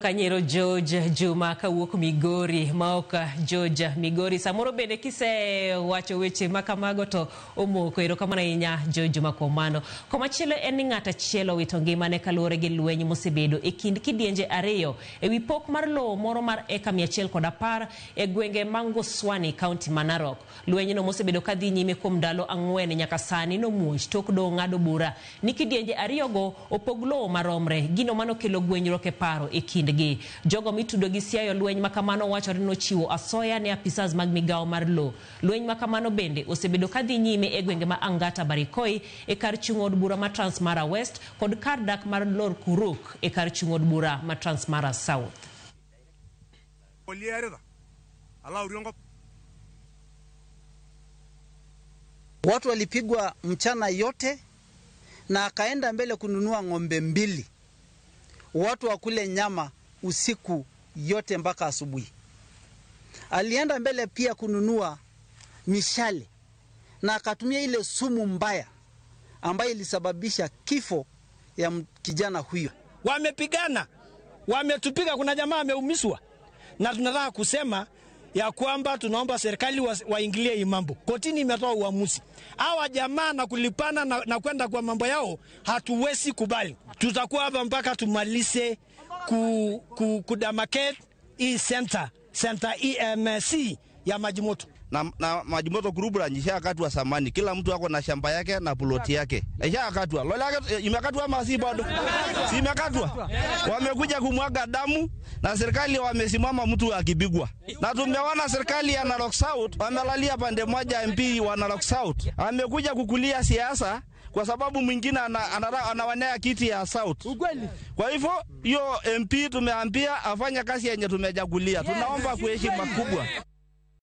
Kanyero George Juma kawuok Migori maok George Migori. Samoro bende kisewacho weche ma kamago to omoko. Erokamano ahinya George Juma kuom mano. Komachielo en ni ng'at achiel owito ngimane kaluwore gi lweny mosebedo e kind kidienje ariyo e wi pok mar lowo moro mar eka 110 e gwenge ma Ngoswani, kaunti ma Narok. Lwenyno mosebedo kadhi nyime kuom ndalo 4 nyaka sani nomuoch tok doho ng'ado bura ni kidienje ariyogo opog lowo maromre, gino manokelo gwenyruok e paro e kindgi. Jogo mitudo gi siayo lweny makamano wachore ni nochiwo asoya ne apisas mag migawo mar lowo. Lweny makamano bende osebedo kadhi nyime e gwenge ma Angata Barikoi e kar chung' od bura ma Transmara West kod kar dak mar Lorkuruk e kar chung' od bura ma Transmara South. Watu walipigwa mchana yote na akaenda mbele kununua ng'ombe 2. Watu wakule nyama usiku yote mpaka asubuhi. Alienda mbele pia kununua mishale na akatumia ile sumu mbaya ambayo ilisababisha kifo ya kijana huyo. Wamepigana, wametupiga, kuna jamaa ameumizwa. Na tunataka kusema ya kwamba tunaomba serikali waingilie hii mambo. Kotini imetoa uamuzi. Hawa jamaa na kulipana na kwenda kwa mambo yao hatuwezi kubali. Tutakuwa hapa mpaka tumalize kudamarcate hii center EMC ya Majimoto. Na Majimoto group branch ishakatwa samani. Kila mtu ako na shamba yake na ploti yake. Ishakatwa. Lole yake imekatwa ama si bado? Si imekatwa. Wamekuja kumwaga damu na serikali wamesimama mtu akipigwa. Na tumeona serikali ya Narok South wamelalia pande moja, MP wa Narok South amekuja kukulia siasa kwa sababu mwingine anawanea kiti ya South. Kwa hivyo hiyo MP tumeambia afanye kazi yenye tumejagulia. Tunaomba kuheshima kubwa.